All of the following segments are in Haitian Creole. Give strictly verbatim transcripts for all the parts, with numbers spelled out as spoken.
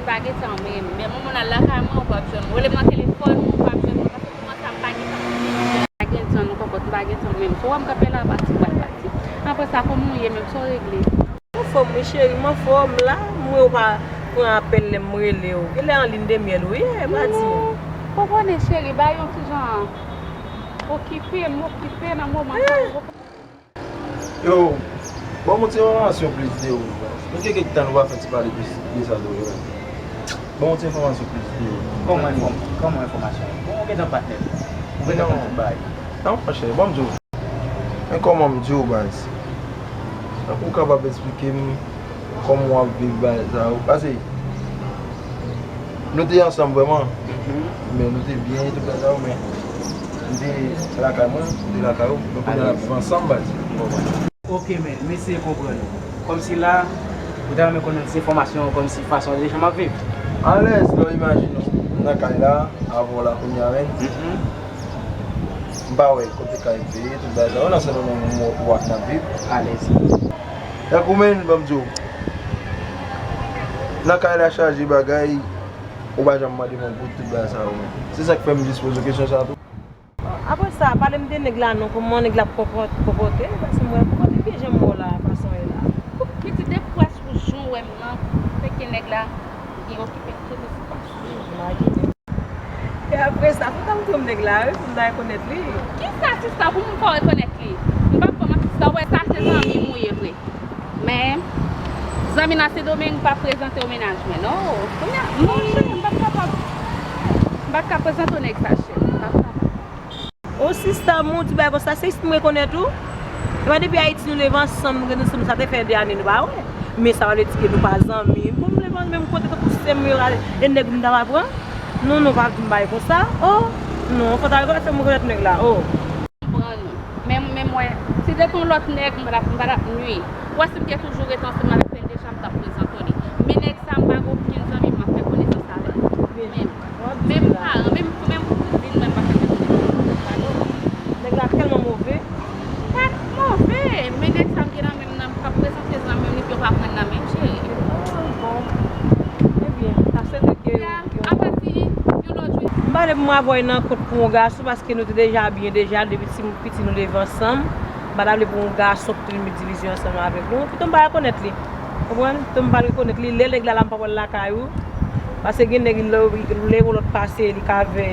Pa gen tan menm. Men moun al lakay mwen, ou p ap jwenn mwen. Rele m nan telefòn, ou p ap jwenn mwen. Paske kouman sa, m pa gen tan. Pa gen tan, non, kòkòt, m pa gen tan menm. Si w wè m kanpe la, pati, m pral pati. Apre sa, kòman w ye menm, sa w regle? M anfòm, wi, cheri, m anfòm la. M wè w pa pran apèl lè m rele w. Genlè an lin de myèl ou ye, pa di m. Non, ou konnen, cheri, bagay yo ti jan okipe, m okipe nan moman sa yo. Yo, ban m yon ti enfòmasyon plis de ou. Nou gen kèk tan nou pa fè ti pale plis de sa tou, yo. Ban m yon ti enfòmasyon plis de ou. Kòman enfòm-, kòman enfòmasyon? Bon, ou gentan patnè. Ou gentan konn tout bagay. Non, monchè, ban m di w. Men kòman m di w, baz? Tankou w kapab eksplike m kòman w ap viv bagay sa yo? Pase, nou te ansanm vrèman, men nou te byen, tout bagay sa yo, men m te lakay mwen, ou te lakay ou, men kounye a n ap viv ansanm, baz. Ok, men, m eseye konprann ou. Kòmsi la, ou ta renmen konnen ti enfòmasyon, kòmsi fason de jan m ap viv. Alèz, lè w imajine w nan kay la, avè w la kounye a, men. M pa wè kote kay m te ye, tout bagay sa yo, nan sèl nan w ak n ap viv. Alèz. Tankou, men, ban m di w, nan kay la chaje bagay, ou pa janm mande m yon goud, tout bagay sa yo, men. Se sa k fè m jis poze w kesyon sa a tou. Apre sa, pale m de nèg la non, kòman nèg la ap konpò-, konpòte, paske m wè konpòte byen jan m wè w la, fason w ye la. Pitit, depi w wè sou jan w wè m nan, se ke nèg la gen okipe tout espas. Imajine. E apre sa, fò w ta montre m nèg la, wi, pou m ta rekonèt li. Kisa, sista, pou m fè w rekonèt li? M p ap fè w manti, sista, w wè sa se zanmi m ou ye vre. Men, zanmi nan Sendomeng pa prezante w mennaj mwen, non. Kounye a, non, cheri, m p ap kapab. M pa t ka prezante w nèg sa, cheri. M p ap kapab. O sista, m, ou di bagay konsa, se jis m rekonèt ou. E pa depi Ayiti nou leve ansanm, nou ret ansanm, sa te fè de ane nou pa wè. Men sa pa vle di ke nou pa zanmi. Bon, m leve menm kote tankou sè m yo, e nèg m ta va pran. Non, non, pa di m bagay konsa. O, non, fò ta rekonèt, fè m rekonèt nèg la. O. Konprann ou. Men, men mwen, si te t yon lòt nèg, m pa t ap, m pa t ap nwi. Ou wè si m te toujou ret ansanm avèk Deja m t ap prezante w li. Men nèg sa, m pa gen okenn zanmi m ap fè konesans avè l. Menm, menm paran, menm, menm kouzin mwen, m pa t ap fè konesans avè l. Nèg la tèlman move. Pa t move, men nèg sa m gen nan men m nan, m p ap prezante zanmi m li pou yo pa pran nan men m, cheri. Ah, bon. Ebyen, ta swete ke yo, yo. Apati yon lòt jou. M pa vle pou m avè w nan kont pou yon gason, paske nou te deja byen deja, depi ti, piti nou leve ansanm. M pa ta vle pou yon gason ki te vin met divizyon ansanm avèk nou. Pito m pa rekonèt li. Konprann? Pito m pa rekonèt li. Lè nèg la la, m pa pral lakay ou. Paske gen nèg, lè, lè yon lòt pase, li ka vè,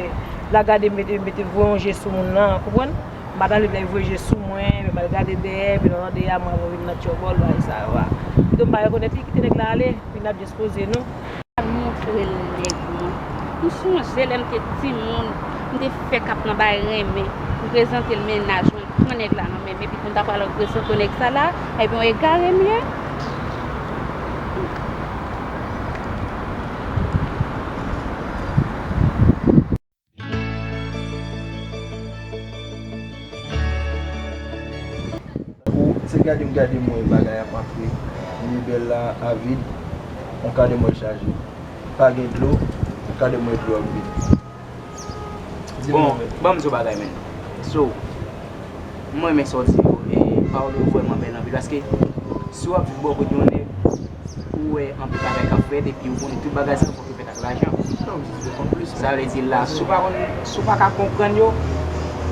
l a gade mete, mete voye yon je sou moun nan. Konprann? M pa ta vle lè l voye je sou mwen, men m al gade dèyè, men nan dèyè a, mwen, mwen vin nan tchòbòl, bagay sa yo a. Pito m pa rekonèt li, kite nèg la ale, vin ap jis poze nou. Al montre l nèg mwen. M sonje lè m te timoun, m te fè k ap nan bay renmen. M prezante l mennaj mwen, l pran nèg la nan men m. Epi pou m ta pral prezante w nèg sa la, ebyen, w egare m ye. Ou se gade m gade m wè bagay ap antre. Libèl la a vid. On kade mwen chaje. Pa gen dlo. On kade mwen dlo ap vid. Di m non, men. Bon, ban m di w bagay, men. So, mwen renmen sa w di yo, e pawòl yo vrèman bèl anpil, paske si w ap viv bò kote yon nèg, ou wè anpil bagay k ap fèt, epi ou konnen tout bagay sa yo fòk yo fèt ak lajan. Non, m di w konn plis. Sa vle di la, si w pa konn, si w pa ka konprann yo,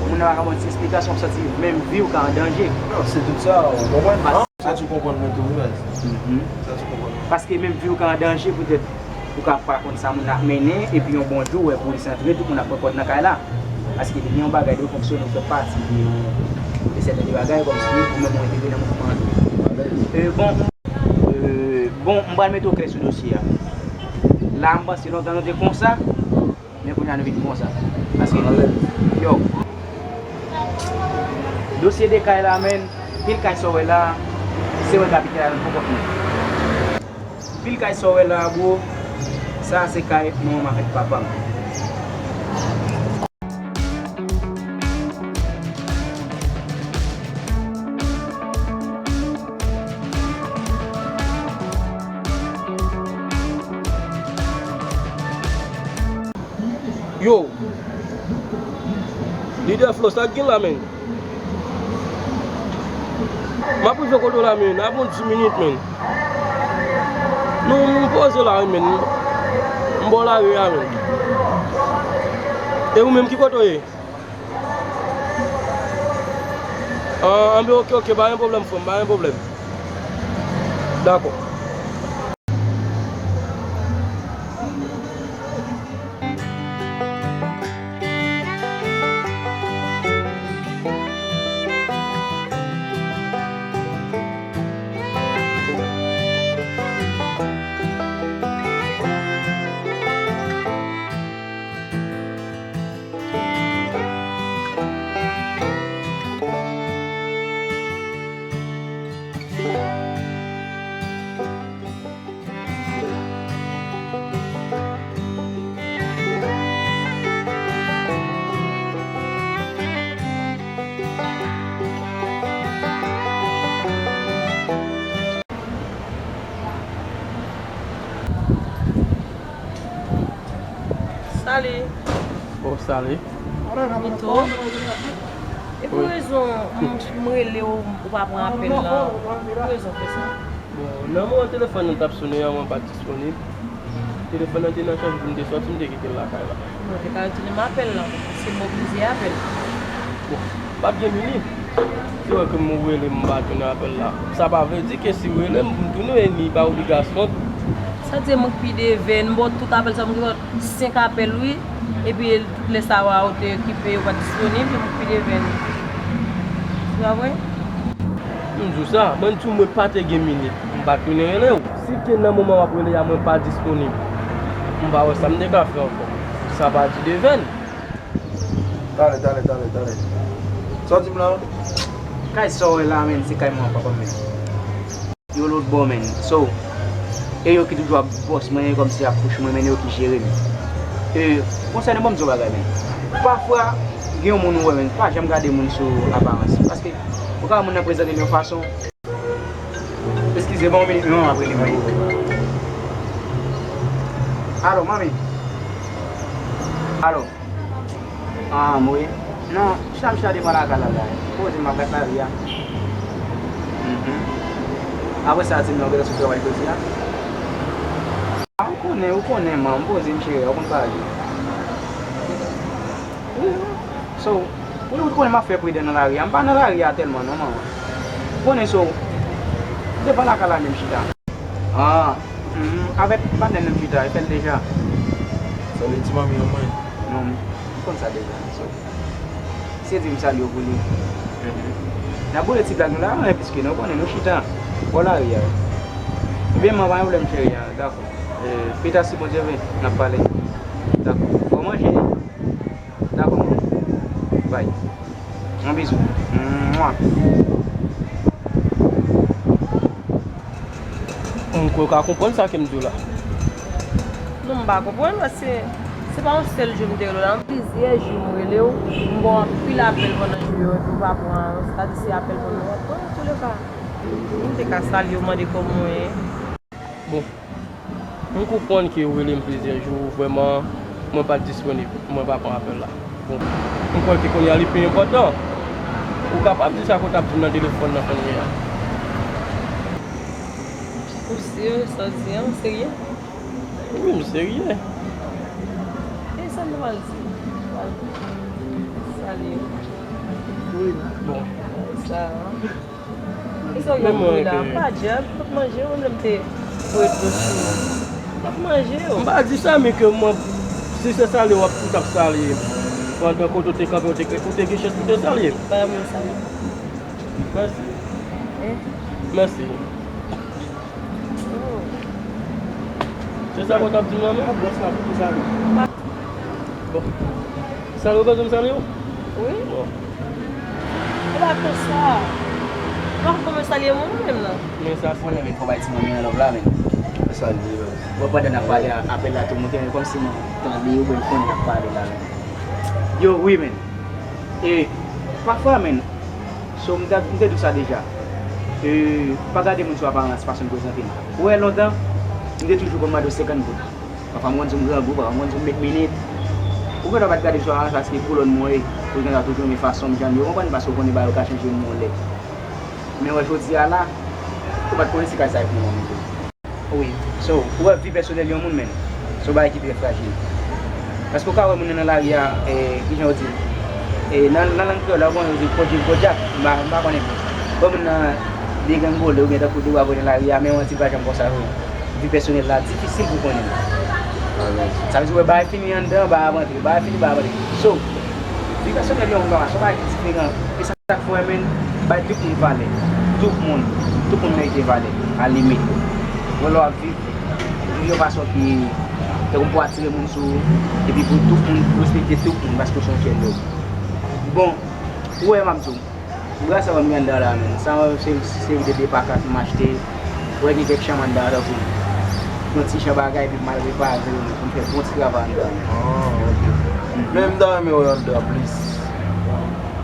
moun nan pa ka ba w ti esplikasyon, w santi menm vi w ka an danje. Non, se tout sa, ou konprann? Sa tou konprann mwen tou, wi, baz. Sa tou konprann mwen. Paske menm vi w ka an danje, poutèt ou ka pa konn sa moun nan ap mennen, epi yon bon jou, ou wè polis antre, tout moun ap pran kòd nan kay la. Paske te gen yon bagay de fonksyone, ou fè pati de yon, de sèten de bagay, kòmsi ou menm ou entegre nan mouvman an tou. E, bon, e, bon, m pral mete w klè sou dosye a. La, m panse lontan nou te konsa, men kounye a nou vin konsa. Paske, yo, dosye de kay la, menn, pil kay sa w wè la, se wè kapitèl la menm pou kont li. Pil kay sa w wè la a, bro, sa a se kay manman m avèk papa m. Yo, Lidè Flo, sa k gen la, menn? M ap rive kote w la, menn, nan yon dis minit, menn. Nou, nou poze la, wi, menn. Bò lari a menm. E ou menm, ki kote w ye? Ah, anben, oke, oke, pa gen pwoblèm, frè m, pa gen pwoblèm. Dakò. Sali. Oh, sali. Pito. E pou rezon m, m rele w, ou pa pran apèl la? Pou rezon fè sa? Bon, nan moman telefòn nan t ap sonnen an, mwen pa t disponib. Telefòn nan te nan chaj, pou m te sòti, m te kite l lakay la. Bon, te ka retounen m apèl la, se m oblize apèl. Bon, pa t gen minit. Se vre ke m rele m pa tounen apèl la. Sa pa vle di ke si w rele m pou m tounen, e ni pa obligasyon. Sa di m okipe de venn, bon, tout apèl sa m gen senk apèl wi. Epi tout lè sa a ou te okipe, ou pa t disponib, m okipe de venn. Se pa vre? M di w sa, mwen di w mwen pa te gen minit, m pa t tounen rele w. Si te nan moman w ap rele a mwen pa disponib, m pa wè sa m te ka fè ankò. Sa pa di de venn. Talè, talè, talè, talè. Sa w di m la? Kay sa w wè la, menn, se kay mwen, papa, menn. Yo lòt bò, menn. So, e yo ki toujou ap bòs mwen, e kòmsi ap push mwen, menn, yo ki jere m. E, konsènan, ban m di w bagay, menn. Pafwa, gen yon moun ou wè, menn, pa janm gade moun sou aparans. Paske, ou ka wè moun nan prezante l yon fason, Eskize, ban m yon minit, non, apre li mwen. Alo, manmi. Alo. Ah, mwen. Non, chita m chita devan lakay la la. Poze m ap gad lari a. Mhm. Apre sa, di m non, genlè sou travay jodi a. Ah, ou konnen, ou konnen, man, m poze m cheri, ou konn pale. Wi, wi. So, ou, ou konnen m ap fè pridan nan lari a. M pa nan lari a tèlman non, manman. Ou konnen, so, devan lakay la menm chita. Ah, mhm, avèk patnè m menm chita, e fè l deja. Sa vle di manmi an mwen? Non, m konn sa deja. So, se di m salye w pou li. Mhm. N ap boule ti blag nou la, men piske nou konnen nou chita bò lari a. Ebyen, man, pa gen pwoblèm, cheri a, dakò. E, pita si Bondye vle, n ap pale. Dakò. Bon manje. Dakò, manmi. Bay. Yon bizou. Mwa. M kwè w ka konprann sa ke m di w la. Non, m pa konprann, paske se pa yon sèl jou m te rele w la. Plizyè jou m rele w, m ba w anpil apèl pandan jou yo, epi w pa pran. Sa di se apèl pandan w ap pran, antouleka. M te ka salye w, mande kòman w ye. Bon, m konprann ke ou rele m plizyè jou, vrèman, mwen pa t disponib, mwen pa pran apèl la. Bon, m kwè ke kounye a li pi enpòtan. Ou kapab di sa ke w t ap di m nan telefòn nan kounye a. Ou serye, sa w di an, ou serye? Wi, m serye. E sa m pral di? M pral salye. Wi, bon. Sa, an. Kisa w gen pou la? Pa djab, m ap manje yo, menm lè m te voye dlo sou ou. M ap manje yo. M pa di sa, men ke mwen, si se salye w ap, ou t ap salye m. Pandan kote w te kanpe, ou te, ou te gen chans pou te salye m. Bay mwen yon salye. Mèsi. Eh? Mèsi. Oh. Se sa w t ap di m nan, men? Bòs la, pou salye. Bon. Sa yo bezwen m salye w? Wi. Bon. E pa konsa. Ou pa konn kòman salye moun ou menm nan. Men sa se. Mwen renmen fò bay ti manmi an love la, men. Salye, baz. Bon, pandan n ap pale a, apèl la tou moute, men kòmsi mwen tande yo, ben, konnen n ap pale la, men. Yo, wi, men. E, pafwa, men, so, m te, m te di w sa deja. E, pa gade moun sou aparans, fason l prezante m. Ou wè, lontan, m te toujou konn mande w senkant goud. Pafwa m konn di w m grangou, pafwa m konn di w m met minit. Ou gentan pa t gade sou aparans paske kolòn mwen ye. Ou gentan toujou renmen fason m, jan m ye. Ou konprann? Paske ou konnen bagay yo ka chanje yon lè. Men wè jodi a la, ou pa t konnen si kay sa e pou mwen menm tou. Wi. So, ou wè vi pèsonèl yon moun, men. Se yon bagay ki trè frajil. Paske w ka wè moun nan nan lari a, e, kijan yo di, e, nan, nan lang kreyòl la, ou konnen yo di pwodjil pwodyak, m pa, m pa konnen. Ou wè moun nan degrengole oubyen tankou debwavwe nan lari a, men yon ti pa janm konsa vre. Vi pèsonèl la difisil pou konnen. Sa vle di, wè, bagay fini anndan, bagay ap antre, bagay fini, bagay ap antre. So, vi pèsonèl yon moun pa mache, yon bagay ki diferan. E sa k fè, men, bay tout moun valè. Tout moun, tout moun merite valè, alimit. Wè lè w ap viv, viv yon fason ki, tankou pou atire moun sou ou, epi pou tout moun, pou respekte tout moun, paske w se yon chèf dòg. Bon, ou wè, m ap di w, Bra sa ban m gen anndan la, men. Sa se, se de, de pakat m achte. Ou wè gen kèk chanm anndan, tankou yon ti jan bagay, epi m al repare yo, pou m fè bon ti travay anndan. Ah, ok. Men m ta renmen wè anndan plis.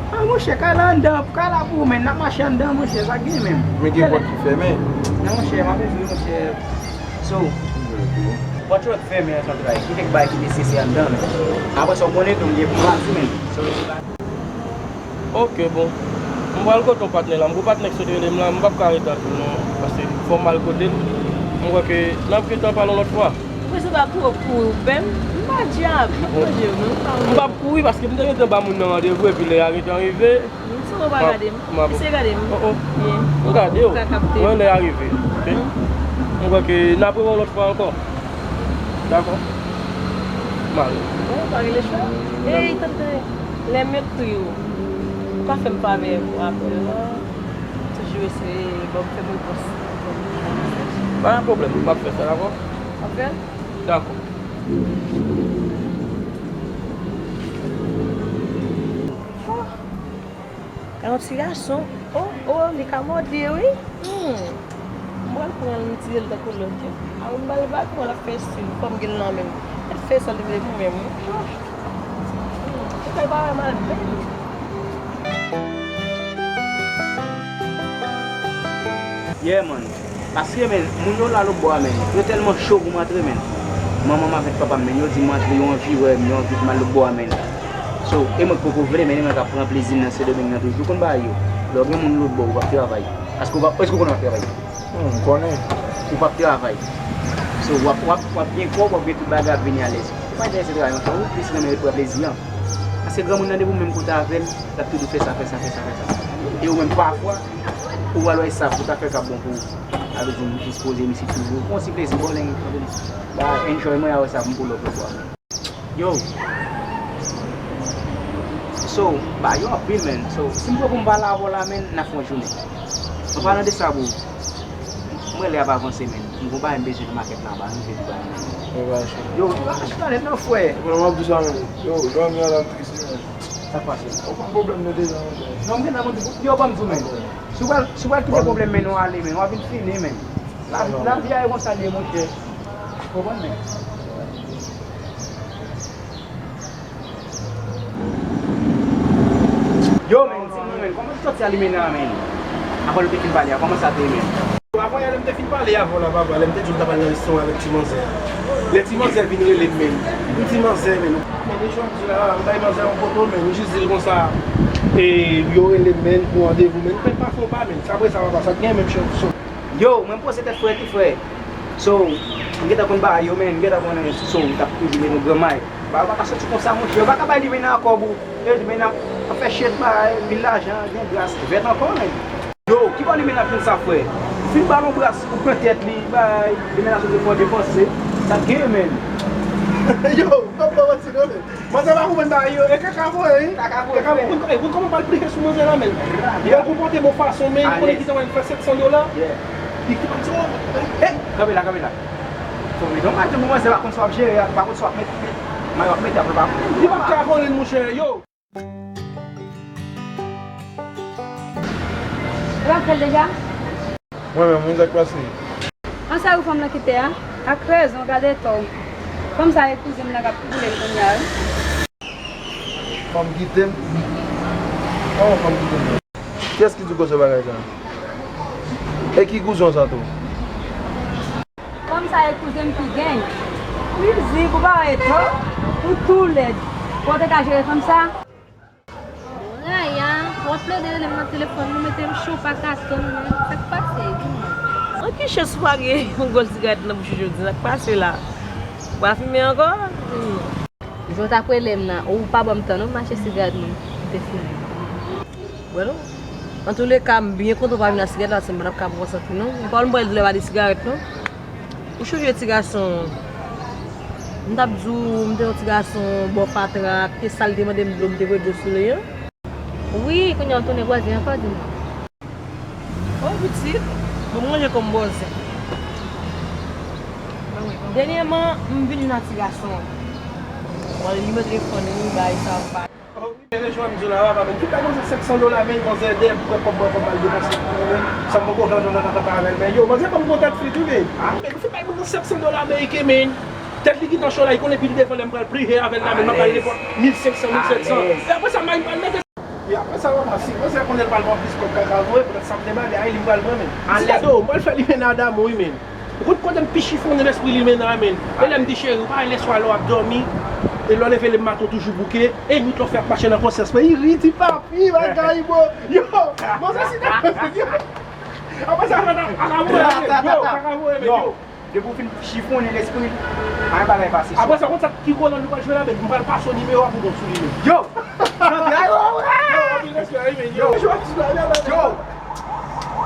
Ah, monchè, kay la anndan, kay la pou ou, men n ap mache anndan, monchè, sa gen menm. Men gen pòt ki fèmen. Non, monchè, m ap ouvri, monchè. So, pòt yo k fèmen an, sa travay. Gen kèk bagay ki nesesè anndan, men. Apre sa, w konnen tou, m gen pou pati, men. So, Ok, bon. M pral kote yon patnè la. M gon patnè ki sot rele m la, m p ap ka ret ak ou non. Paske fò m al kote l. M kwè ke n ap gentan pale yon lòt fwa. Ou bezwen pa kouri, kouri, ou menm? M pa dyab, m ap manje w, non, m pa. M p ap kouri paske m te gentan ba moun nan randevou epi lè a gentan rive. M sou ou pa gade m. Eseye gade m. Oh, oh. M gade w. Ou ka kapte. Wè lè a rive. Ok? M kwè ke n ap rewè yon lòt fwa ankò. Dakò? M ale. Bon, pa gen lechwa. Ey, tande. Lè m ekri w, ou ka fè m favè pou apèl lan? Toujou eseye ban m, fè m repons. Pa gen pwoblèm, m ap fè sa, dakò? W ap fè l? Dakò. Oh, gade yon ti gason. Oh, oh, li ka mòde, wi. Hmm. M pral pran l, m itilize l tankou lòt yo. Avan m ba l vagan, l ap fè estil. Fò m gen l nan men m. Mèt fè sa li vle pou mwen, wi. Hmm. Ou fè l pa wè m al bèl. Yeah, man. Paske, men, moun yo la lòtbò a, men. Yo tèlman cho pou m antre, men. Manman m avèk papa m, men, yo di m antre, yo anvi wè m, yo anvi pou m al lòtbò a, men. So, e mwen k poko vle, men e mwen k ap pran plezi m nan Sendomeng nan toujou. Ou konn bagay yo. Lè w gen moun lòtbò, ou p ap travay. Paske ou p ap, èske ou konn w ap travay? Hmm, m konnen. Ou p ap travay. So, w ap, w ap, w ap gen kòb, w ap gen tout bagay, w ap vini alèz. Ou pa enterese travay, non, ou plis renmen pran plezi an. Paske granmoun nan, depi ou menm kote avè l, l ap toujou fè sa, fè sa, fè sa, fè sa. E ou menm, pafwa, ou pral wè sa pou ta fè k ap bon pou ou. Sa vle di, m jis poze m isit toujou. Pran ti plezi, bòlèng, ba enjoy mwen, a wè sa pou m pull up lòtbò a. Yo. So, ba yo anpil, men. So, si m pran pou m pale avè w la, men, n ap fè yon jounen. An palan de sa, bro, m wè lè ap avanse, men. M gon bagay m bezwen nan makèt la anba, nou vle di bagay, men. Yo, yo, yo, chita nèt non, frè. Frè, m ap di sa, men. Yo, dòmi an ap tris, men. Sa k pase? Ou pa pwoblèm nou deja, men. Non, m gentan konn di, yo, ban m di w, men. Si w pral, si w pral kite pwoblèm, men, nou ale, men. W ap vin fini, men. Lavi, lavi a e konsa l ye, monchè. Ou konprann, men? Yo, men, di m non, men, kòman w te sòti a Limena, men? Apre nou te fin pale a, kòman sa te ye, men? Avan yè, lè m te fin pale avè w la, papa, lè m te di w m t ap al nan restoran avèk ti manzè a. Lè ti manzè vin rele m, men, m di manzè, men, men, men, jodi a, m bay manzè yon foto, men, m jis di l konsa, e, yo rele m, men, pou randevou, men, m pèt pa fè w pa, men, sa apre sa, papa, sa t gen, men, so, Yo, mwen poze tèt frè ti frè. So, m gentan konn bagay yo, men, m gentan konnen so, m t ap toujou met yon granmay. Bagay yo pa ka soti konsa, monchè. Yo pa ka bay Limena ankò, bro. Yo di, men, ap, ap fè shit, bagay, vil lajan, gen gras, vèt ankò, men. Yo, ki bò Limena ap jwenn sa, frè? Ou fin ba l yon bras, ou pran tèt li, bay, Limena sot fè yon depanse. Sa t gen, men. Yo, m p ap ba w manti, non, men. Manzè pa konprann bagay yo, e kaka voye, wi. Kaka voye, kaka voye. Ou konn, ou konn kòman pral plike sou manzè la, men. Lè l konpòte bon fason, men, ou konnen ki tan wè l fè sèt san dola. Li ki pa di, oh, hey, kanpe la, kanpe la. Fò mete yon mayo pou manzè pa konn sa w ap jere a, pa konn sa w ap met, met, mayo w ap mete, apre pa konn. Li p ap ka vòlè l, monchè, yo. Ou pa fè l deja? Mwen menm, wi, sa k pase? An sa ou fanm nan kite a? Ak rezon, gade eta w. Fanm sa e kouzen m nan k ap boule m kounye a, wi. Fanm kite m? Kòman fanm kite m? Kiyès ki di w konsa bagay sa? E ki kouzen w sa tou? Fanm sa e kouzen m ki geny. Mizik, ou pa wè eta w? Ou tou lèd. Ou te ka jere fanm sa? Raya, w ap plede rele m nan telefòn, ou mete m cho, pa ka tann mwen. Sa k pase? Di mwen. An ki chans ou pa gen yon gòl sigarèt nan bouch ou jodi? Sa k pase la? Ou pa fimen ankò? Hmm. Jan w t ap rele m nan, ou pa ban m tan non, m mache sigarèt mwen, m te fimen. Bwè non. Antouleka, m byen kontan w pa vin ak sigarèt la, paske m pa t ap ka pran santi non. M pa konn bwè dlo pa de sigarèt non. Ou chanje ti gason. M t ap di w, m te yon ti gason bò fatra, pye sal te mande m dlo, m te voye dlo sou li an. Wi, kounye a w tounen bòzen ankò, di m. O pitit, bon, m ranje kò m bòzen. Dènyèman, m vin jwenn ak ti gason an. Mwen li mete telefòn li, bay sa, bay. O wi, men jan m di w la, papa, men tout bagay se senk san dola, men manzè dèyè pou pran kòb mwen, kòb m al depanse pou mwen, men sa m poko janm nan nan nan avè l, men yo, manzè ban m kontak li tou, men. A, men nou fin bay moun nan senk san dola ameriken, men. Tèt li gentan cho la, li konnen pi devan lè m pral pli he avè l la, men m ap bay nenpòt mil senk san, mil sèt san. E apre sa, m al mete E apre sa, papa, si manzè konnen l pral pran plis kòb kaka voye, poutèt sa m te ba li a, li pral pran, men. Alèz. Ti gade, m pral fè limena damou, wi, men. Ou konn kote m pi chifonnen lespri limena, men. E lè m di cheri, ou pa wè lèswa lè w ap dòmi, e lè w leve le maten w toujou bouke, e nwit lè w fè ap mache nan konsyans mwen, i ri, ti papi, bagay, bon. Yo, manzè, si ta, yo. Apre sa, kaka, kaka voye, men. Yo, kaka voye, men, yo. Depi w fin chifonnen lespri l, pa gen bagay pase sou. Apre sa, konn sa ki kolan nou pral jwe la, men m pral pase w nimewo a pou w pran sou li, men. Yo! Yo, anpil respè, wi, men, yo. Yo! Yo!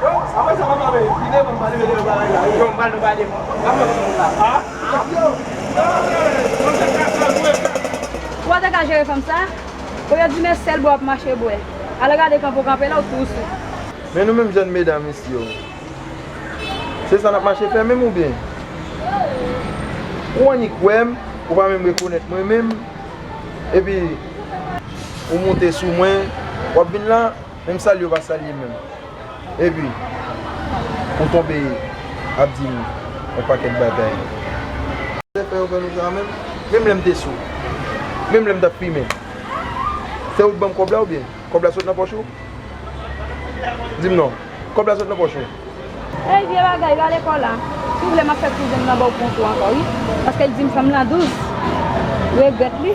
Yo! Apre sa, papa, men, li devan m pale, men, devan bagay la, yo. Yo, m pral nou pale, m ap pran sou moun la. Ha? Yo! Ou pa te ka jere fanm sa? Ou yo di men sèl bwè w ap mache bwè. Al gade kanpe w kanpe la, ou tou sou. Men nou menm jèn medam isi yo. Se sa n ap mache fè menm oubyen? Ou annik wè m, ou pa menm rekonèt mwen menm, epi ou moute sou mwen, w ap vin la, menm salye w pa salye m menm. Epi, ou tonbe ap di m yon pakèt bagay. Se fè yo fè nou sa menm? Menm lè m te sou, menm lè m t ap fimen, se ou k ban m kòb la oubyen? Kòb la sot nan pòch ou? Di m non. Kòb la sot nan pòch ou? Ey, vye bagay, rale kò la. Si w vle, m ap fè kouzen m nan ba w pran kou ankò, wi. Paske l di m fanm lan douz. Regrèt li.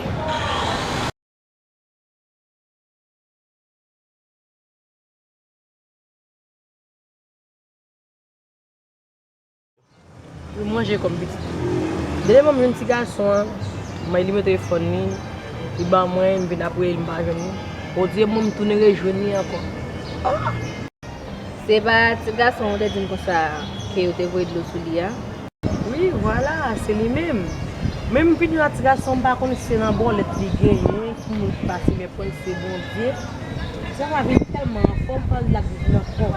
Li manje kòm pitit. Depi lè m jwenn ti gason an, m bay nimewo telefòn li, li ban mwen, m vin ap rele l, m pa jwenn li. Odye mwen, m tounen rejwenn li ankò. Ah! Se pa ti gason ou te di m konsa ke yo te voye dlo sou li a? Wi, vwala, se li menm. Men m vin jwenn ak ti gason, m pa konn si se nan bòlèt li genyen, ki moun ki pase, men Pwen se Bondye. Sa va vin tèlman anfòm, pandan l ap viv nan kò m.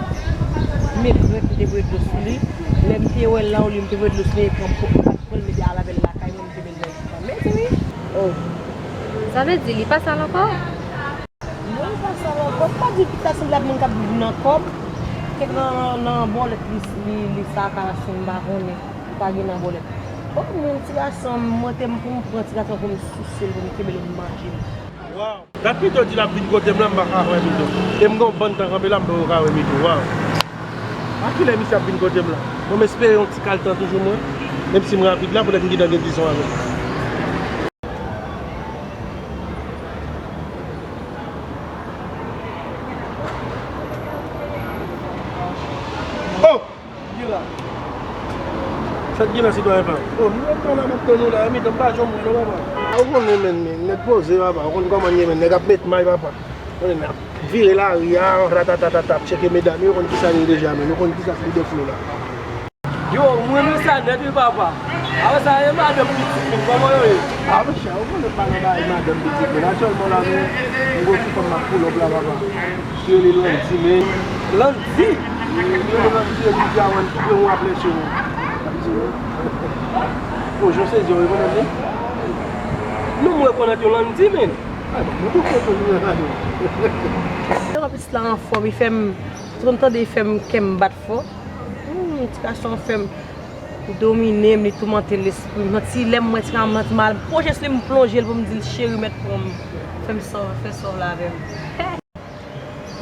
Men grèt m te voye dlo sou li. Lè m te wè l la, olye m te voye dlo sou li, e pran m pa t pran l, mete al avè l lakay mwen, m te met l nan ekipman. Mezanmi! Oh! Sa vle di li pa sal ankò? Non, li pa sal ankò. M pa di pitit la sanble ak moun k ap viv nan kòb. Kèk nan, nan bòlèt li, li, li sa ka sou m pa konnen. Li pa gen nan bòlèt. Oh, men ti gason, m, mwen te, pou m pran ti gason pou m souse l, pou m kenbe l, pou m manje l. Waw! Dat pito di l ap vin kote m la, m pa ka wè pito. E m gen yon bann tan kanpe la, m poko ka wè pito. Waw! A kilè misye ap vin kote m la? Bon, m espere yon ti kal tan toujou mwen. Menm si m rapid la, poutèt m gentan gen dizon avè l. Oh! Ki la? Sa k gen la, sitwayen pa? Oh, nou ret tan la, m ap tann ou la, wi, m pa janm wè non, papa. A, ou konnen, men, men, nèg poze, papa. Ou konn kòman n ye, men, nèg ap met may, papa. Konnen, n ap vire lari a, ratatatatata, ap tcheke medam yo, ou konn kisa n ye deja, men, ou konn kisa k pi de flo la. Yo, m renmen sa nèt, wi, papa. Apre sa, e madanm pitit, men, kòman yo ye? A, monchè, ou konnen m pa nan bagay madanm pitit, men, aktyèlman la, men, m gen yon ti fanm m ap pull up la, papa. Ki rele Landy, men. Landy? Wi, li rele Landy epi Jawan, ki gen yon aplè che, men. Bon, jan w sezi, w rekonèt li? Non, m rekonèt yon Landy, men. Ay, bon, mwen tou fè tou, mwen la, men. Pitit la anfòm, li fè m, tout m tande, li fè m, kè m bat fò. Hmm, ti gason an fè m domine m, li toumante lespri m. Nan ti lè m wè ti gason an, ti mal, m pwoche sou li, m plonje l pou m di l, cheri, mèt pran m. Fè m sa, fè sa w vle avè m.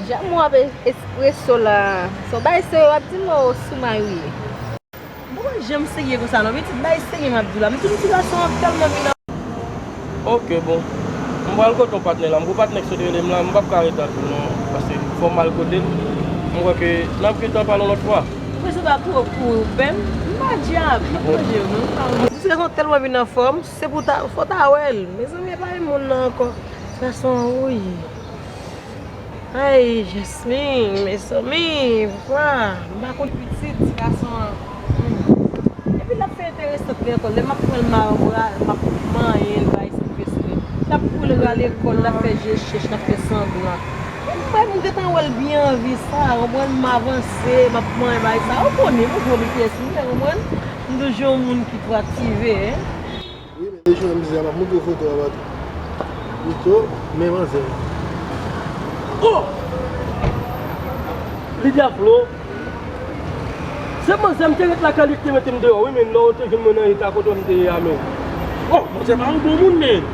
Jan m wè w ap espreso la, se yon bagay serye w ap di m o sou may ou ye? Bon, jan m serye konsa non, pitit, bagay serye m ap di w la. M di w ti gason an tèlman vin. Ok, bon. M pral kote yon patnè la. M gon patnè k sot rele m la, m p ap ka ret ak ou non, paske fò m al kote l. M kwè ke n ap gentan pale yon lòt fwa. Ou bezwen pa kouri, kouri, ou pè m? M pa djab, m ap manje w non, m pa Gason tèlman vin anfòm, se pou ta, fò ta wè l. Mezanmi, e pa menm moun nan ankò. Gason, wi. Ay, Jasmine, mezanmi, papa, m pa konn pitit, ti gason an. Hmm. Epi l ap fè enteresant li ankò. Lè m ap pran l, m a ra-, m ap manyen l, bay sa fè sou li. L ap kouri rale kò l, l ap fè je chèch, l ap fè sanblan. Mwen, m gentan wè l byen anvi sa, konprann, m avanse, m ap manyen bay sa. Ou konnen, m gwo vitès, ou konprann? M toujou yon moun ki twò aktive, hein. Wi, men deja, m di, m ap montre w foto a, Patrick. Pito, men manzè. Oh! Lydia Flo. Se manzè m te ret lakay li ki te mete m deyò, wi, men lè w te jwenn mwen nan eta kote m te ye a, men. Oh, manzè pa yon bon moun, men.